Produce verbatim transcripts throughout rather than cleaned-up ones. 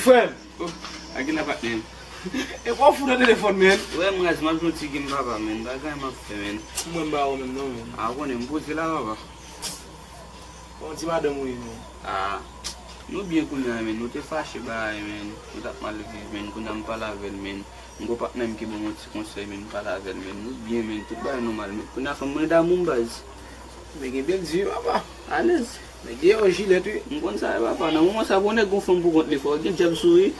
Frè m. Oh, a ki la patnè m? E pa w fou nan telefòn, men. Wè m raz, m ap jwe yon ti game papa, men. Bagay m ap fè, men. Mwen m ba ou menm non, men. A, ou konnen m poze la, papa. Bon, ti madanm ou ye, men. A, nou byen kounye a, men. Nou te fache bagay, men. Nou t ap mal viv, men. Kounye a m pale avè l, men. M gon patnè m ki ban m yon ti konsèy, men. M pale avè l, men. Nou byen, men. Tout bagay nòmal, men. Kounye a fanm mwen damou m, baz. Men gen bèl di, papa. Alèz. Nèg deyò jilèt, wi. M konn sa, wi, papa. Nan moman sa, pou nèg gon fanm pou kont li, fò gen djab sou, wi.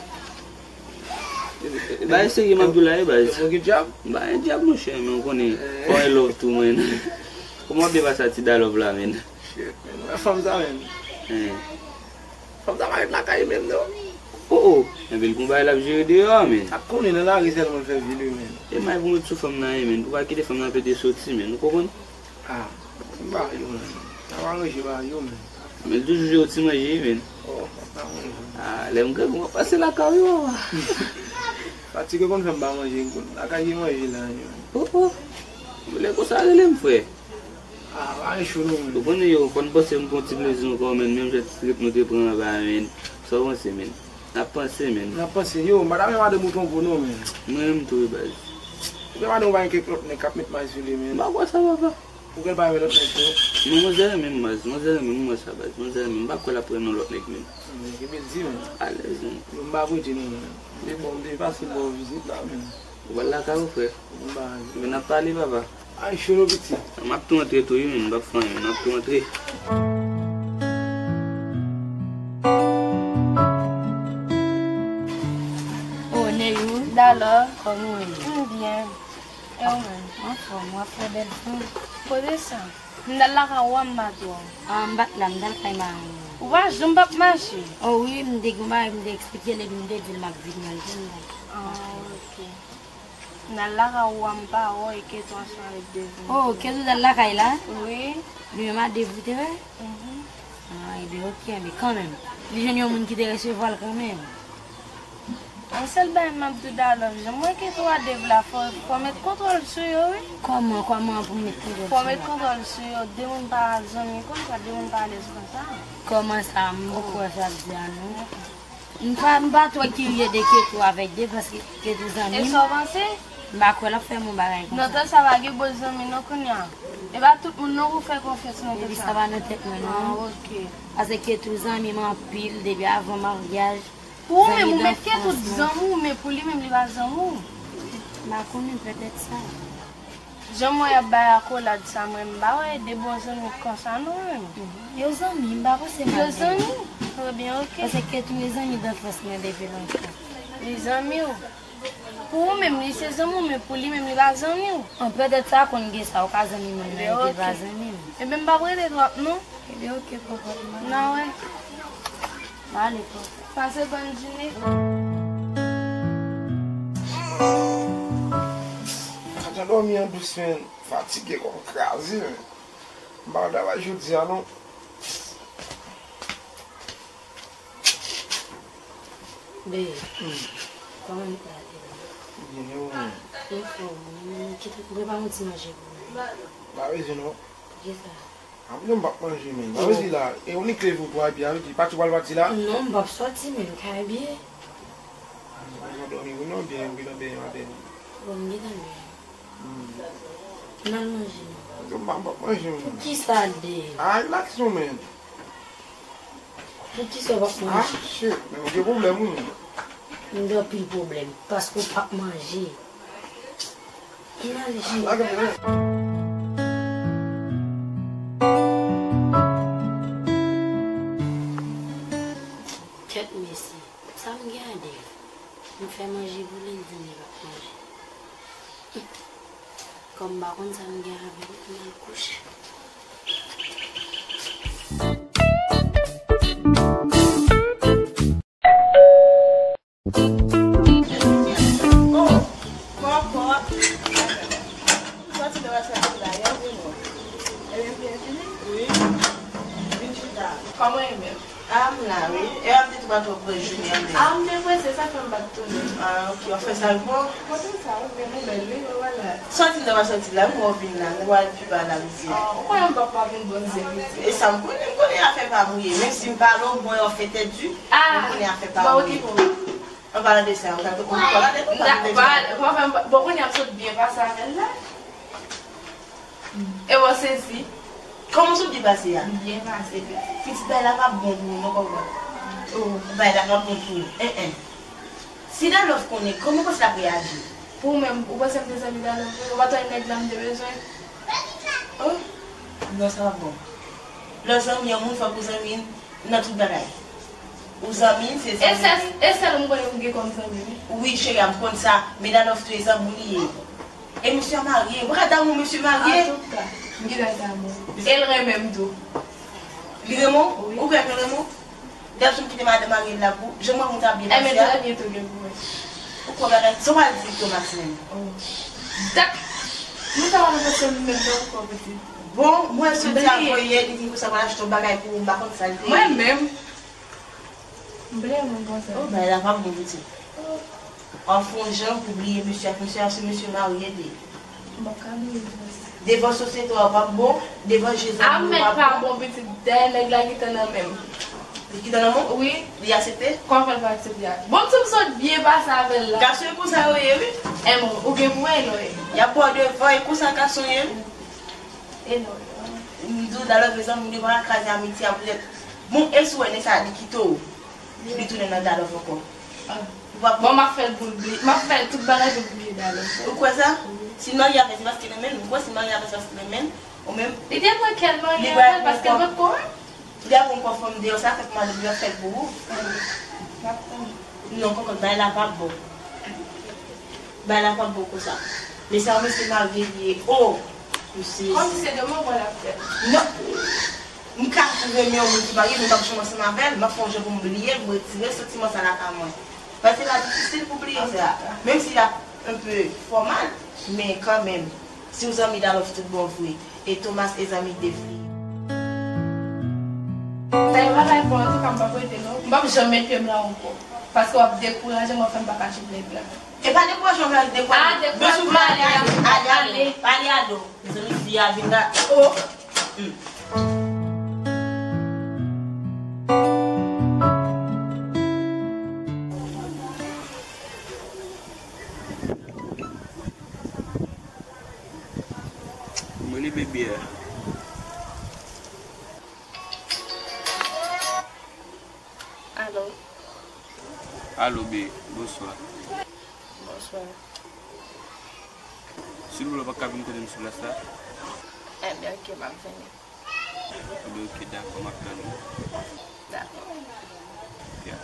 Ba e serye m ap di w la, wi, baz. Fò gen djab? Ba e djab, monchè, men ou konnen. Fò e love tou, men. Kòman w ap depase a ti da love la, men? Shit, men. Wè fanm sa, men. Fanm sa pa ret lakay menm, non. Oh, oh. Enben, l gon bagay l ap jere deyò a, men. Ap konnen nan lari sèlman l fè vi li, men. E may pou met sou fanm nan, men. Pou pa kite fanm nan pede soti, men. Ou konprann? Ah, m pa yo, men. Sa pa ranje pa yo, men. Men l toujou jere ti manje, men. Oh, sa pa ranje. Ah, lè m grangou, m ap pase lakay ou, papa. Fatige konn fè m pa manje, m konn lakay ki manje la, men. Oh, oh. Lè konsa, rele m, frè. Ah, pa gen cho non, men. Ou konnen yo, fò n panse m pran ti plezi ankò, men, menm jan ti trip nou te pran anba, men. Sa w panse, men? N ap panse, men. N ap panse. Yo, m pa ta renmen madanm ou twonpe w non, men. Mwen menm tou, wi, baz. Oubyen madanm ou pa gen kèk lòt nèg k ap met may sou li, men. M pa kwè sa, papa. Ou kwè l pa renmen lòt nèg tou? Non, manzè renmen m, baz. Manzè renmen m, m wè sa, baz. Manzè renmen m. M pa kwè l ap pran yon lòt nèg, men. Men, kenbe di, men. Alèz, men. Yo, m pa prete non, men. M te bon, m te pase bò vizit la, men. Ou pral lakay ou, frè? Bon bagay. Men n ap pale, papa. Ay, cholo piti. M ap tou antre tou, wi, men m p ap fè anyen, m ap tou antre. Oh, Neyou. Dalò. Kòman w ye? M byen. E ou menm? Anfòm, w ap fè bèl fanm. Kote sa? M t al lakay ou a, m pa t wè w. Ah, m pa t la, m t al kay marenn mwen. Ou pa janm p ap mache. Oh wi, m te gen yon bagay m te eksplike l epi m te di l m ap vini an l te m la. Ah, ok. M t al lakay ou a, m pa wè w, e Ketou ansanm avèk Devine. Oh, Ketou t al lakay la? Wi. Li menm a Dev ou te wè? Mhm. Ah, ebyen, ok, men kanmenm. Li jwenn yon moun ki te resevwa l kanmenm. Yon sèl bagay m ap di w, Dalò, jan m wè Ketou a Dev la, fò, fò met kontwòl sou yo, wi. Kòman, kòman pou m met kontwòl sou yo? Fò met kontwòl sou yo, de moun pa zanmi konsa, de moun pa alèz konsa. Kòman sa, m poko wè sa ap di a, non. M pa, m pa twò kirye de Ketou avèk Dev, paske Ketou zanmi m. E sa w panse? M pa kwè l ap fè m yon bagay konsa. Nan tan sa pa gen bon zanmi non kounye a. E pa tout moun non pou fè konfyans nan tan sa. Epi sa pa nan tèt mwen non. Ah, ok. Paske Ketou zanmi m anpil depi avan maryaj. Pou ou menm, ou met Ketou zanmi w, men pou li menm, li pa zanmi w. M pa konnen, petèt sa. Jan m wè y ap bay akolad sa, mwen, m pa wè de bon zanmi konsa non, menm. Yo zanmi, m pa panse mal de yo. Yo zanmi? Ebyen, ok. Paske Ketou e zanmi danfans mwen depi lontan. Li zanmi w? Pou ou menm, li se zanmi w, men pou li menm, li pa zanmi w. An, petèt sa konn gen sa, ou ka zanmi moun nan, epi l pa zanmi m. Ebyen, ok. Ebyen, m p ap rete twòp, non. Ebyen, ok, papa. N a wè. M ale, papa. Pase bòn jounen. Ka jan dòmi an dous, men. Fatige, kò m kraze, men. M pa al travay jodi a, non. Babe, kòman m trete la? Byen, e ou menm? Anfòm, men kite m prepare yon ti manje pou nou. Pa bezwen non. Poukisa? A, mwen menm m p ap manje, men. Sa vle di la, e ou nik leve ou twa epi a, vle di pati w pral pati la? Non, m p ap sòti, men m ka abiye. Ou bezwen dòmi wi non, byen, ou gentan benyen maten. Bon, m gentan benyen. N al manje non. Yo, m pa, m p ap manje, men. Poukisa, Dave? Ah, relax non, men. Poukisa w p ap manje? Ah, shit, men ou gen pwoblèm, wi. M gen anpil pwoblèm, paske w p ap manje. N ale, shit. Ah, lage men. Kèt mesye, sa m gen a Dave? M fè manje pou li, li di m li p ap manje. Kòm m pa konn sa m gen avè l, m al kouche. Oh, kòkòt. Sòti nan rèstòran la, yè vini. Ebyen, byenvini. Wi. Vin chita. Kòman e menm? Ah, m la, wi. E a m te tou pa twò prese, Junior, men. Ah, m te prese, sa fè m pa t tounen. Ah, ok. W ap fè sa l bon? Mwen te sa, wi, men nou bèl, wi, mwen wè la. Sòti m ta pral sòti la, m wè w vin la, nou pral pi ba la, mesye. Ah, ou konnen m p ap pa vin bon zen, mesye. E sa m konnen, m konnen afè pa mouye. Menm si m pale w, bon, w fè tèt di, ah, m konnen afè pa mouye. Bon, okipe w. An palan de sa, ou ta, ou ta, ou ta, bon, kounye a m sot byen pase avè l la. E w sezi? Kòman w sot byen pase a? Byen pase, pitit. Pitit, bagay la pa bon pou ou, non, kòman? Oh, bagay la pa bon pou ou. En, en. Si Dalòf konnen, kòman w panse l ap reyaji? Pou ou menm, ou panse m te zanmi Dalòf vre? Ou pa t wè nèg la m te bezwen? Oh, non, sa pa bon. Lè w zanmi yon moun, fòk ou zanmi l nan tout bagay. Ou zanmi l, se zanmi l. E sèl, e sèl ou m konnen m gen kòm zanmi, wi. Wi, cheri, m konn sa. Men Dalòf tou e zanmi w li ye. E mesye a marye. Ou pa ka damou mesye marye. Antouka, m gentan damou. E l renmen m tou. Li renmen w? Wi. Ou kwè ke l renmen w? Dèyè m kite madanm marye l la pou ou. Jan mwen moun sa byen pase a. Enben, trè byento gen pou mwen. Ou kwè bagay sa w al di Thomas menm? Oh. Dak! Moun sa pa nan pase m menm nan ankò, pitit. Bon, mwen soti avè yè, li di konsa pral achte yon bagay pou ou, m pa konn sa l te ye. Mwen menm. M bliye moun konsa. Oh, bagay la pa bon, pitit. W ap fè yon jan pou bliye mesye a, mesye a se mesye marye li ye. M p ap ka bliye l konsa. Devan sosyete w ap bon, devan je zanmi w ap bon. A mèt pa bon, pitit, dèyè nèg la gentan nan men m. Li gentan nan men w? Wi. Li aksepte? Kòman fè l pa aksepte a? Bon, ti m sot byen pase avè l la. Gason e konsa yo ye, wi. Enben, ou gen pou wè lè w ye. Y ap ba w devan, e konsa gason ye, wi. E non. M di w, Dalòf, mezanmi, li pa ka kraze amitye a poutèt. Bon, e si w wè nèg sa a, li kite w, li tounen nan Dalòf ankò. Ah. Ou pa bon, m ap fè l pou l bliye. M ap fè tout bagay pou l bliye Dalòf. Ou kwè sa? Wi. Si l marye avè l, se paske l renmen l. Ou kwè si l marye avè l, se paske l renmen l? Ou menm? Li te pran kè l marye avè l paske l pa t ko wè. Li ap pran kò fanm deyò sa, fè kòmandan li ap fè l pou ou. M ap tann. Non, kòkòt, bagay la p ap bon. Bagay la p ap bon konsa. Men sa, mesye marye li ye. Oh! Mesye. Kòmsi se demen w pral ap fè. Non. M ka tou renmen yon moun ki marye, men m p ap janm ansanm avè l. M ap fè yon jan pou m bliye l, m retire santiman sa lakay mwen. Paske la difisil pou bliye sa. Menm si l ap un peu fòmal, men kanmenm. Si w zanmi Dalòf tout bon vre, e Thomas e zanmi Dave li ye. Sa yo pa bay bon, antouka m p ap rete non. M p ap janm met pye m la ankò. Paske w ap dekouraje m, w ap fè m pa ka jwenn nèg la. E pa dekouraje w, dekouraje. Ah, dekouraje, ale, ale, ale, ale, ale. Mezanmi, fi a vin la. Oh. Hmm. Mwen li bebe a. Alo. Alo, be, bonswa. Bonswa. Silvouplè, w pa ka vin kote m sou plas la? Enben, oke, m ap vini. Enben, oke, dakò, m ap tann ou. Dakò. Ya.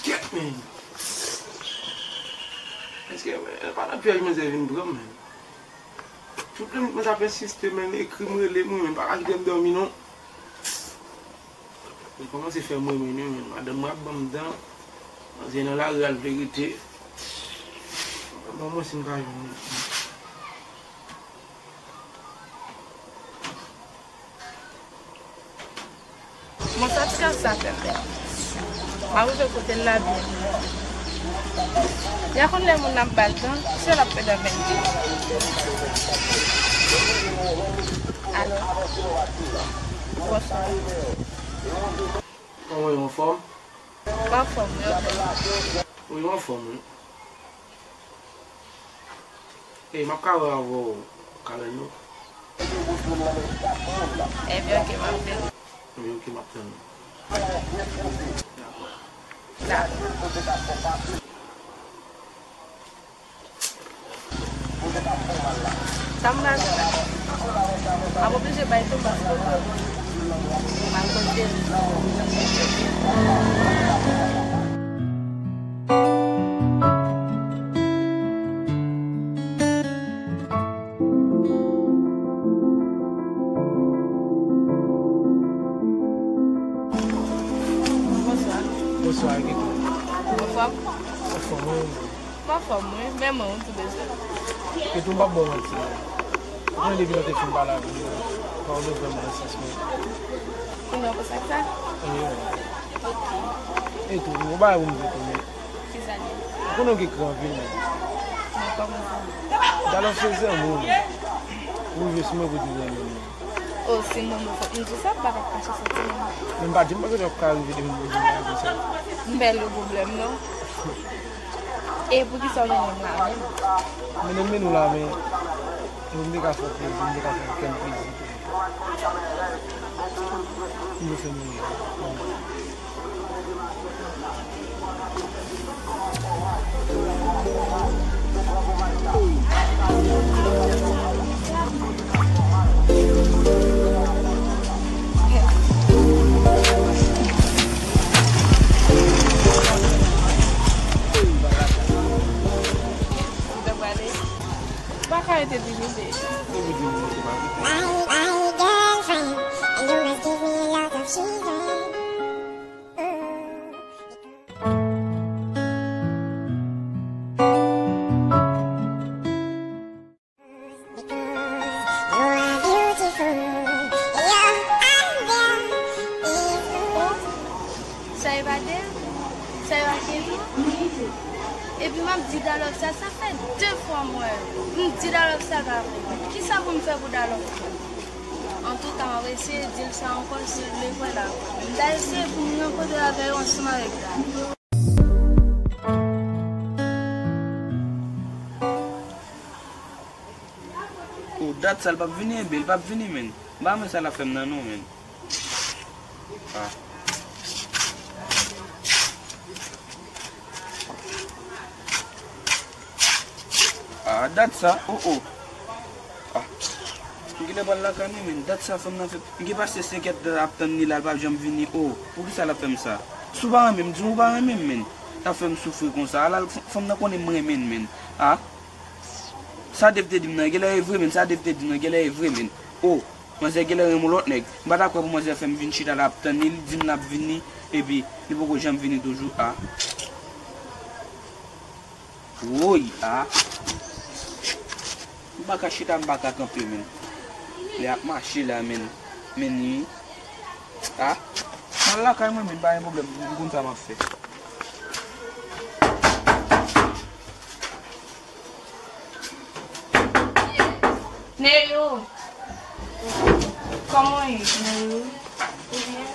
Kèt, men. Èske, men, pa nan pyèj manzè vin pran m, men. Tout lè mwen t ap ensiste, men, ekri m, rele m, men pa ka kite m dòmi, non. Li kòmanse fè m renmen li, men madanm mwen ap ban m tan. Manzè nan lari a l vle rete. Ban mwen si m ka jwenn li. Bon, sa ti kaz sa fè m bèl. M a rive kote l la byen. Ya konn lè moun ap ba l tan, se l ap pèd avè l. Alo. Bonswa. Kòman w ye, w anfòm? M anfòm, wi, ou menm? Wi, m anfòm, wi. E, m ap ka wè avè w kalanyo? Ebyen, oke, m ap vini. Ebyen, oke, m ap tann ou. Dakò. Dakò. Sa m pral fè? M ap oblije bay Thomas kote l. M al kote l. Bonswa. Bonswa, Kiki. Anfòm? Anfòm, wi. M anfòm, wi. Men mwen, ou tou bezwen. Kiki, m p ap ba w manti, non. Jan depi nou te fin pale avè m nan, pa w bezwen m nan sans mwen. Ou nan kontak sa? Wi. Ok. E tou, yon bagay pou m di tou, men. Kisa l ye? Ou konnen w gen kran anpil, men. Men kòman sa? Dalò se zanmi w, men. Ou rive sou mwen pou di w renmen mwen. O, si mwen, mwen fòk m di sa, m pa t ap kache santiman m. Men m pa janm panse w t ap ka rive devan m pou di m lage sa. M pa gen pwoblèm, non. E poukisa w mennen m la menm? Mennen m mennen w la, men m te ka fè w plezi, m te ka fè w kè m plezi tou. M vle fè nou rire. Ou pa ka rete di nou de. My, my girlfriend always give me a lot of she want. Because you are beautiful, your idea is good. Sa e pa Dave? Sa e pa Kevin? Epi m ap di Dalòk sa, sa fè de fwa m wè l. M di Dalòk sa pa vre. Kisa pou m fè pou Dalòk? Antouka, m ap eseye di l sa ankò, si l vle kwè l a kwè. M ta eseye pou m rankontre avè yo ansanm avèk Dalòk. O, dat sa, l p ap vini, enben, l p ap vini, menn. M pa renmen sa l ap fè m nan, non, menn. Ah. Ah, dat sa, o, o. Ah. M genlè pral lakay mwen, menn. Dat sa, fanm nan fè. M gen pase senkant tan ap tann li la, l p ap janm vini. O, poukisa l ap fè m sa? Si w pa renmen m, di m ou pa renmen m, menn. T ap fè m soufri konsa. Ala, fanm nan konnen m renmen l, menn. Ah. Sa Dave te di m nan, genlè e vre, menn. Sa Dave te di m nan, genlè e vre, menn. O, manzè genlè renmen yon lòt nèg. M pa ta kwè pou manzè fè m vin chita la ap tann li, li di m l ap vini, epi li poko janm vini toujou, a. Woy, a. M pa ka chita, m pa ka kanpe, menn. Lè ap mache la, menn. Menn, wi. A. M al lakay mwen, menn, pa gen pwoblèm. M konn sa m ap fè. Neyou! Kòman w ye? Neyou? Ou byen?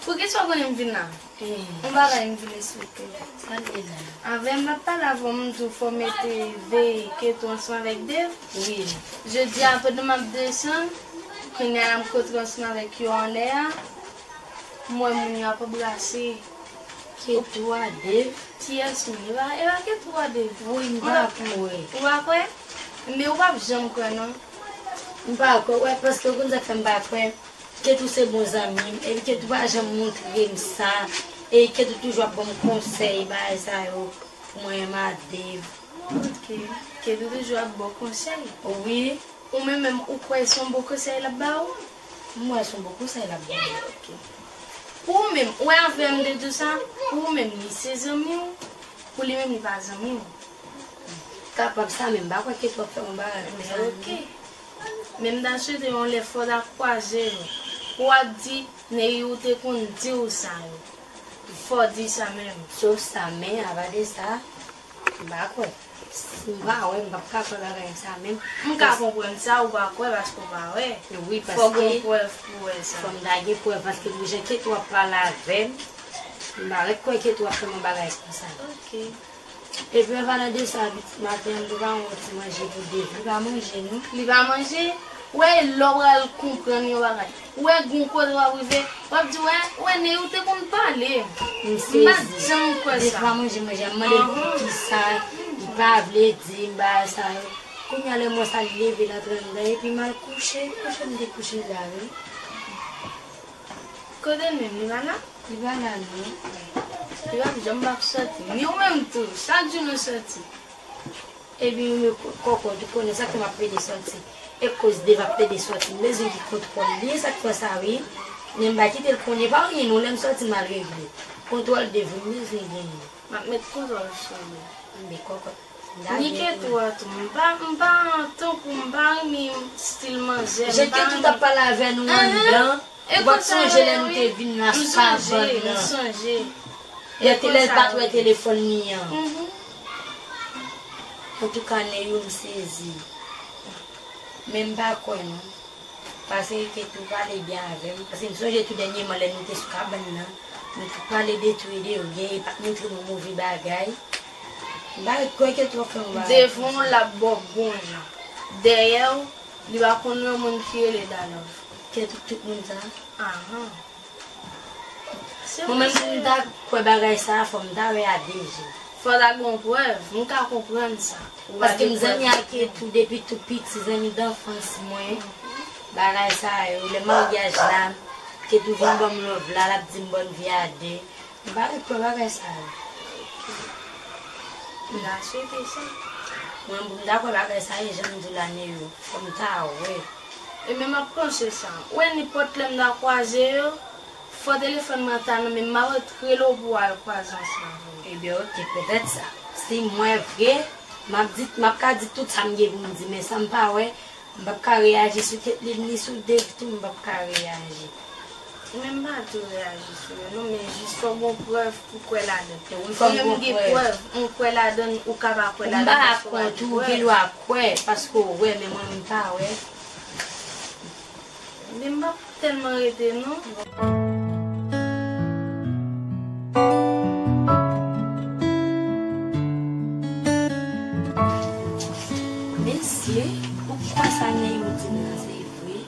Poukisa w konnen m vin la? Yon bagay m vin esplike w. Sa l ye la? Avè m ap pale avè w, m di w fò w mete veye Ketou ansanm avèk Dave. Wi. Jodi a, pandan m ap desann, kounye a m kontre ansanm avèk yo annè a. M wè moun yo ap anbrase. Ketou a Dave? Kiyès menm? E pa, e pa Ketou a Dave? Wi, m pa kwè. Ou pa kwè? Men ou p ap janm kwè, non. M pa kwè, wè, paske ou konn sa k fè m pa kwè. Ketou se bon zanmi m, epi Ketou pa janm montre m sa. E Ketou toujou ap ban m konsèy, bagay sa yo, pou mwen renmen a Dave. Ok. Ketou toujou ap ba w konsèy? Wi. Ou menm menm, ou kwè se yon bon konsèy l ap ba w? M wè se yon bon konsèy l ap ba m. Ok. Pou ou menm, ou wè avè m te di w sa, pou ou menm, li se zanmi w, pou li menm, li pa zanmi w. Kapab sa, men m pa kwè Ketou ap fè yon bagay konsa, non. Ok. Men m ta swete yon lè fò w ta kwaze l, pou w ap di Neyou te konn di w sa yo. Fò w di sa menm. Sof sa, men apa de sa, m pa kwè. Si m pa wè, m p ap ka kwè bagay sa menm. M ka konprann sa, ou pa kwè paske ou pa wè. Wi, paske fò w gen prèv pou w wè sa. Fò m ta gen prèv, paske pou jan Ketou ap pale avè m, m pa ret kwè Ketou ap fè m yon bagay konsa. Ok. Epi, an palan de sa, pitit maten an, m te ba yon ti manje pou Dave. Li pa manje, non. Li pa manje? Ou wè, e lè w pral konprann yon bagay. Ou wè, gon kote w ap rive, w ap di, wè, wè, Neyou te konn pale. M sezi. M pa t janm kwè sa. Dave pa manje, manje. M mande l pou kisa, li pa vle di m bagay sa yo. Kounye a, lè m wè sa, li leve, l antre anndan, epi m al kouche, kouche m te kouche la, wi. Kote l menm, li pa la? Li pa la, non. Li p ap janm p ap sòti. Ni ou menm tou, chak jou nou sòti. Epi ou menm kòkòt, ou konnen sa k fè m ap plede sòti. E koz Dave ap plede sòti. M bezwen gen kontwòl li, sa k fè sa, wi. Men m pa kite l konnen, pa anyen non, lè m sòti m al regle. Kontwòl Dave, wi, m bezwen genyen. M ap met kontwòl sou li. Men kòkòt. Ni Ketwa tou. M pa, m pa tankou, m pa renmen stil manzè. Jan Ketwa t ap pale avè nou anndan. Ou pa t sonje lè nou te vin nan savann nan? Lè te, lè l pa t wè telefòn li an. Antouka, Neyou, m sezi. Men m pa kwè non. Paske Ketwa pale byen avè m. Paske m sonje tou dènyèman lè nou te sou kabann nan. Nou te pale de tou e de yo. Gen e pa t montre mwen move bagay. M pa ret kwè Ketwa fè yon bagay. Devan w l ap ba w bon jan. Dèyè w, li pa konn yon moun ki rele Dalòv. Ketwa tout moun sa? Ahan. Mwen menm pou m ta kwè bagay sa a, fò m ta wè a de je. Fò ta gen yon prèv, m ka konprann sa. Paske m zanmi ak Ketwa depi tou piti, zanmi danfans mwen. Bagay sa yo, lè maryaj la, Ketwa vin ban m love la, l ap di m bòn vi a de. M pa ret kwè bagay sa yo. M ta swete sa. Mwen pou m ta kwè bagay sa yo, jan m di w la Neyou, fò m ta wè. E men m ap panse sa. Ou wè nenpòt lè m ta kwaze yo, fò telefòn mwen ta nan men m, m ap ret rele w pou w al kwaze ansanm avè m. Ebyen, oke, petèt sa. Si m wè vre, m ap di, m ap ka di tout sa m gen pou m di, men sa m pa wè, m p ap ka reyaji sou Ketline ni sou Dave tou, m p ap ka reyaji. Men m pa tou reyaji sou yo, non, men jis fò gon prèv pou kwè ladan. Wi, fò m gen prèv. M kwè ladan, ou ka pa kwè ladan paske w pa gen prèv. M pa kont ou, gen dwa kwè, paske w wè, men mwen, m pa wè. Men m p ap tèlman rete, non. Mesye, ou kwè sa Neyou di m nan se vre?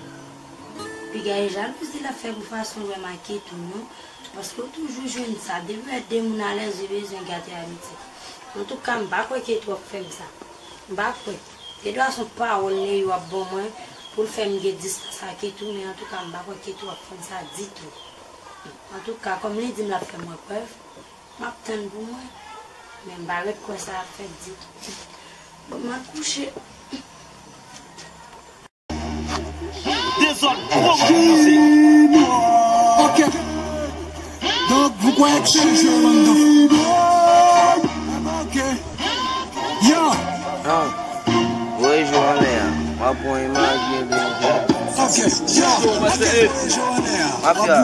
Piga e jalouzi l ap fè pou fason l wè m ak Ketwa non. Paske w toujou jwenn sa. Depi w wè de moun alèz, yo bezwen gate amitye. Antouka, m pa kwè Ketwa ap fè m sa. M pa kwè. Gen dwa se yon pawòl Neyou ap ban mwen pou l fè m gen distans ak Ketwa, men antouka, m pa kwè Ketwa ap fè m sa ditou. Antouka, kòm li di m l ap fè m wè prèv, m ap tann pou mwen. Men m pa ret kwè sa ap fèt ditou. Bon, m al kouche. Dezòd, pwoblèm nan se. Ok. Donk, vous croyez que c'est un jeu, bande d'enfants? Ok. Yo. Ah. Woy, jwe anlè a. W ap pran imaj, byen, byen, byen. Ok. Yo. Ok. Jwe anlè a. Mafya.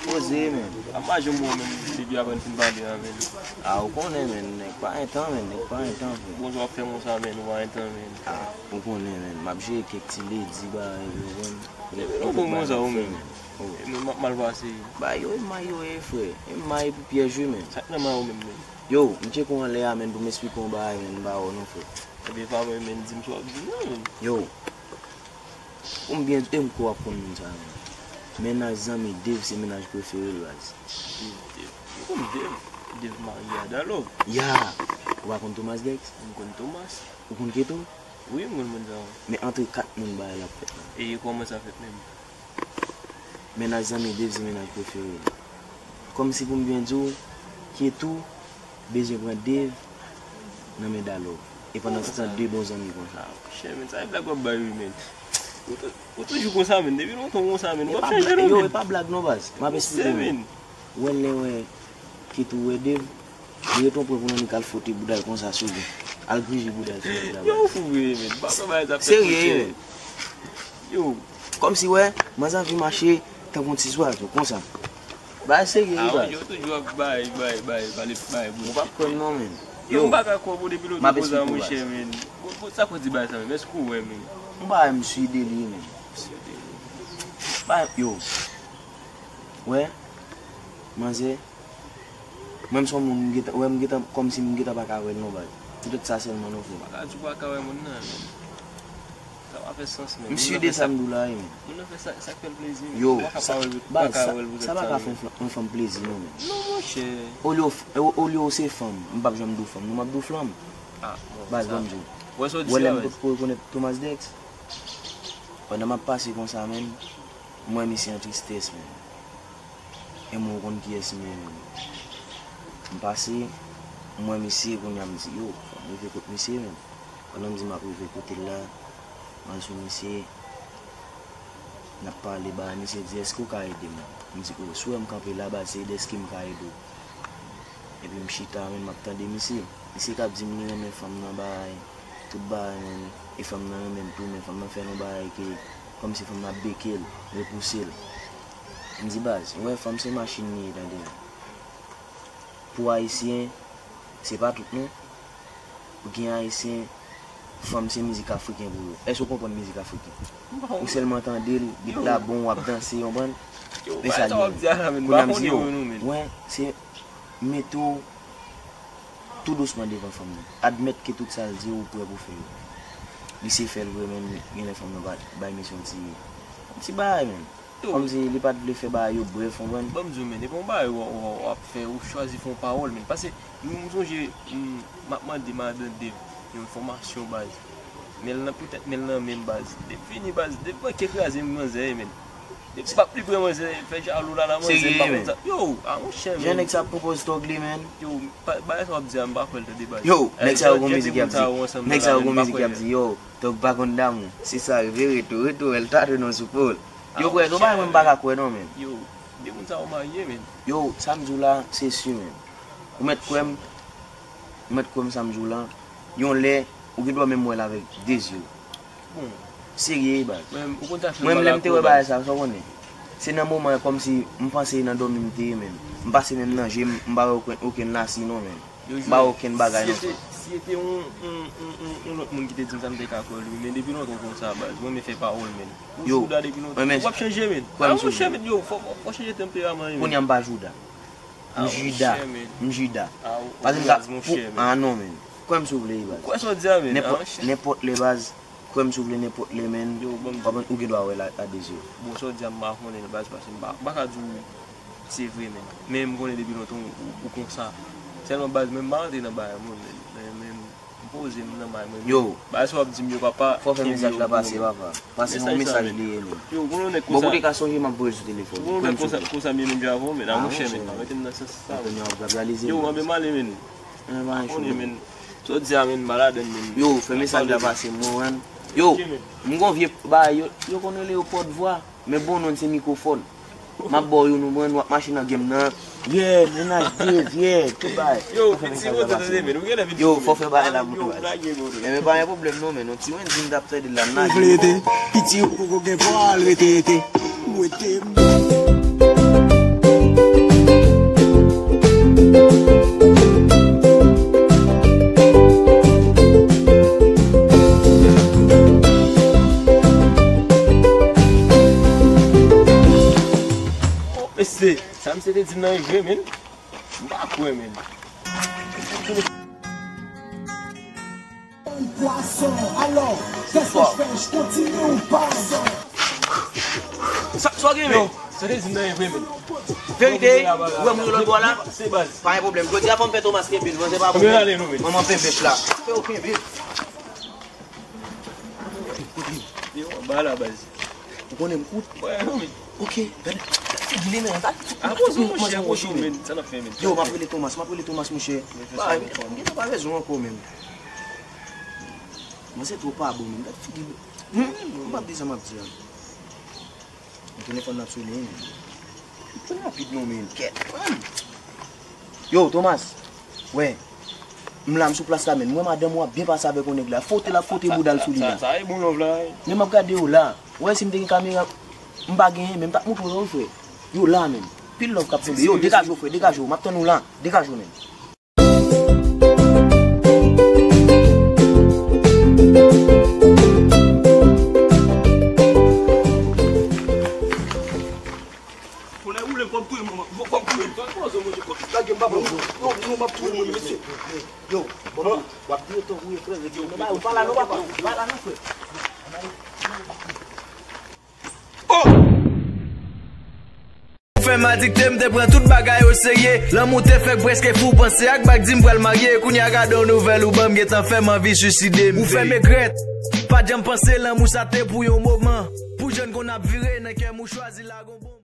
Poze, men. Ap mache mwen menm depi apre n fin pale a, men. Ah, ou konnen, men, nèg pa entan, men, nèg pa entan, frè. Bon, w ap fè m konsa, men, ou pa entan, men. Ah, ou konnen, men, m ap jere kèk ti ledi, bagay, ou konprann? Epi nou bon konsa, ou menm. Men m ap mal pase. Bagay yo, e may yo ye, frè. E may epi pyèj, wi, men. Sa k nan may ou menm, men? Yo, m tcheke w anlè a, men, pou m eksplike w yon bagay, men, m pa wè w non, frè. Ebyen, pa mwen, men, di m sa w ap di m nan, men. Yo. Ou m byen, e m kwè w ap konn moun sa a, men. Mennaj zanmi Dave se mennaj prefere l, baz. Dave, Dave. M konn Dave. Dave marye a Dalove. Ya! Ou pa konn Thomas Dex? M konn Thomas. Ou konn Keto? Wi, m konn moun sa a. Men antre kat moun bagay la ap fèt la. E kòman sa fèt menm? Mennaj zanmi Dave se mennaj prefere l. Kòmsi pou m byen di w, Keto bezwen pran Dave nan men Dalove. E pandan se tan, de bon zanmi konsa. Chè, men, sa e blag w ap bay, wi, men. Ou tou-, ou toujou konsa, men. Depi lontan w konsa, men. Ou p ap chanje, non, men. Yo, e pa blag, non, baz. M ap eksplike w, men. Ou wè lè wè Keto wè Dave, li ret yon pwen pou nan li k al fwote bouda l konsa sou li. Al grije bouda l sou nèg la. Yo, ou fou vre, men. M pa kwè bagay sa ap fèt, monchè. Serye, men. Yo, kòmsi, wè, manzè ap vin mache tankou yon ti zwazo, konsa. Bagay serye, wi, baz. Ah, yo toujou ap bay, bay, bay, pale, bay, bro. Ou p ap kwè m non, men. Yo, m pa ka kwè, bro, depi lontan konsa, monchè, men. Bon, bon, sa k ou di bagay sa, men? Èske ou wè, men? M pa wè m sui de li, men. Ba, yo. Wè, manzè. Mwen, m se yon moun, m gentan, wè, m gentan, kòmsi m gentan pa ka wè l non, baz. Poutèt sa sèlman non, frè. Pa ka di w pa ka wè moun nan, men. Sa pa fè sans, men. M sui de sa m di w la, wi, men. Moun nan fè sa, sa k fè l plezi, men. Yo, ou pa ka pa wè l, ou pa ka wè l poutèt sa, men. Sa pa ka fè yon fanm plezi, non, men. Non, monchè. Olye w, olye w se fanm, m p ap janm di w fanm, non, m ap di w flanm. Ah, bon, baz, ban m di w. Wè sa w di a, wè. Wè lè m potko rekonèt Thomas Dex? Pandan m ap pase konsa, men, m wè misye an tristès, men. E mwen, ou konn kiyès m ye, men. M pase, m wè misye, kounye a m di, yo, fò m rive kot misye, men. Pandan m di m ap rive kote l la, m al sou misye, n ap pale, ba misye di, èske w ka ede m? M di, o, si w wè m kanpe la, baz, se ede èske m ka ede w. Epi m chita, men, m ap tande misye. Misye k ap di m li renmen fanm nan, bagay, tout bagay, men, e fanm nan renmen l tou, men fanm nan fè l yon bagay ke kòmsi fanm nan ap beke l, repouse l. M di, baz, ou wè, fanm se machin li ye, tande. Pou Ayisyen, se pa tout non. Ou gen Ayisyen, fanm se mizik afriken pou yo. Èske w konprann mizik afriken? Ou sèlman tande l, bit la bon, w ap danse, w konprann? E sa l ye. Kounye a m di yo, wè, se mete w tou dousman devan fanm nan. Admèt ke tout sa l di w, ou prè pou fè yo. Li se fè l vre, men genlè fanm nan pa bay misye yon ti, yon ti bagay, men. Kòmsi li pa t vle fè bagay yo brèf, w konprann? Ban m di w, men, e pa yon bagay w, w, w ap fè, ou chwazi fè yon pawòl, men. Paske, m, m sonje, m, m ap mande madan Dave yon enfòmasyon, baz. Men l nan, poutèt men l nan men m, baz. Depi fini, baz. Depi manke kraze m, manzè, men. Depi m p ap li pran manzè, fè jalou la, la, manzè, m pa konn sa. Yo, a, monchè, men. Jan nèg sa ap konpoze tòg li, men. Yo, pa, bagay sa w ap di a, m pa kwè l, tande, baz. Yo, nèg sa yo gon mizik y ap di. Nèg sa yo gon mizik y ap di, yo. Tòg pa konn damou. Se sa, rive retou, retou, wè l tate nan sou po l. Yo, kwè, nou bagay mwen m pa ka kwè non, men. Yo, de moun sa yo marye, men. Yo, sa m di w la, se si, men. Ou mèt kwè m, ou mèt kwè m sa m di w la. Yon lè, ou gen dwa menm wè l avèk de zye w. Bon. Serye, baz. Mwen, ou konn sa fè m mal akò, baz. Mwen, lè m te wè bagay sa, sa w konnen. Se nan moman an, kòmsi m panse nan dòmi m te ye, men. M pase menm nan je m, m pa wè okenn, okenn lasi non, men. M pa wè okenn bagay non. Si se te, si se te yon, yon, yon, yon, yon lòt moun ki te di m sa, m te ka kwè l, wi. Men depi lontan w konsa, baz. Mwen, men fè pawòl, men. Ou sou da depi lontan. Ou p ap chanje, men. A, monchè, men, yo, fò, fò, fò chanje tanperaman, men. Kounye a m pa jouda. M jida. M jida. Paske m ka pou, a non, men. Kwè m si w vle, baz. Nenpòt, nenpòt lè, baz. Kwè m si w vle nenpòt lè, men. Yo, bon. W ap, ou gen dwa wè l a, a de zye w. Bon, sa w di a, m pa konnen, baz, paske m pa, m pa ka di w se vre, men. Men m konnen depi lontan ou, ou, ou konsa. Sèlman, baz, men m pa rantre nan bagay moun, men, men, men, m poze m nan may mwen. Yo. Bagay sa w ap di m yo, papa, fò fè mesaj la pase, papa. Paske se yon mesaj li ye, men. Yo, konnen nèg konsa. Bon, kote ka sonje m ap voye l sou telefòn. Konnen nèg konsa, konsa m ye menm jan avè w, men, a, monchè, men, pa mete m nan sans sa, men. Yo, anben m ale, men. Konnen, men. Sa w di a, men, m pa ladann, men. Yo, fè mesaj la pase, mwen, man. Yo, m gon vye bagay, yo, yo konn rele yo pòtvwa, men bon non se mikwofòn. M ap ba w youn, ou konprann, w ap mache nan game nan. Yeah, mennaj Dave, yeah, tout bagay. Yo, piti, ou tande, men, ou genlè vin. Yo, fò fè bagay la pou tou, baz. Enben, pa gen pwoblèm non, men, yon ti Wendyy m t ap tande la, m lage. Ou vle ete, piti, ou poko gen pwa al rete, ete. Ou ete. Oh, mesye, sa misye te di m nan e vre, men. M pa kwè, men. Pwason, alò, kèske j fè, j kontinye ou pa? Sa, sa w gen, men? Yo, sa te di m nan e vre, men. Verite, ou wè moun yo lòt bò la? Se baz. Pa gen pwoblèm. Jodi a fò m fè Thomas kenbe l, non, se pa pwoblèm. Manman penbèt la. Fè yo kenbe l. Yo, anba la, baz. Ou konnen m kout? Wè, non, men. Ok, gade. Figi li, men. Gade. A, poze w, monchè, poze w, men. Sa n ap fè, men? Yo, m ap rele Thomas, m ap rele Thomas, monchè. Ba, m gen pa rezon ankò, men. Manzè twò pa bon, men. Gade figi li. Hmm, m p ap di sa m ap di a. Telefòn nan ap sone, men. Li pran rapid non, men. Kèt, man. Yo, Thomas. Wè. M la, m sou plas la, men. M wè madanm ou ap byen pase avèk yon nèg la. Fwote l ap fwote bouda l sou li la. Sa, sa, sa e bon love la, wi. Men m ap gade yo la. Ou wè si m te gen kamera, m pa genyen, men m t ap montre w yo, wi, frè. Yo la, men. Pil love k ap tonbe. Yo, degaje w, frè, degaje w. M ap tann ou la. Degaje w, men. Tonnè woule m, fò m touye manman, fò m touye l. Lage m, papa, non, non, non, m ap touye moun, mesye. Yo, bon, w ap di yo tankou yo, frè, rete. Non, ba, ou pa la, non, papa, ou pa la, non, frè. Oh! Ou fè m adikte, m te pran tout bagay oserye. Lanmou te fèk prèske fou, panse ak bag, di m pral marye. Kounye a gade yon nouvèl ou ban m, gentan fè m anvi swiside m. Ou fè m regrèt, pa t janm panse lanmou sa te pou yon moman. Pou jèn kon ap vire, nan kè m ou chwazi lagon bon.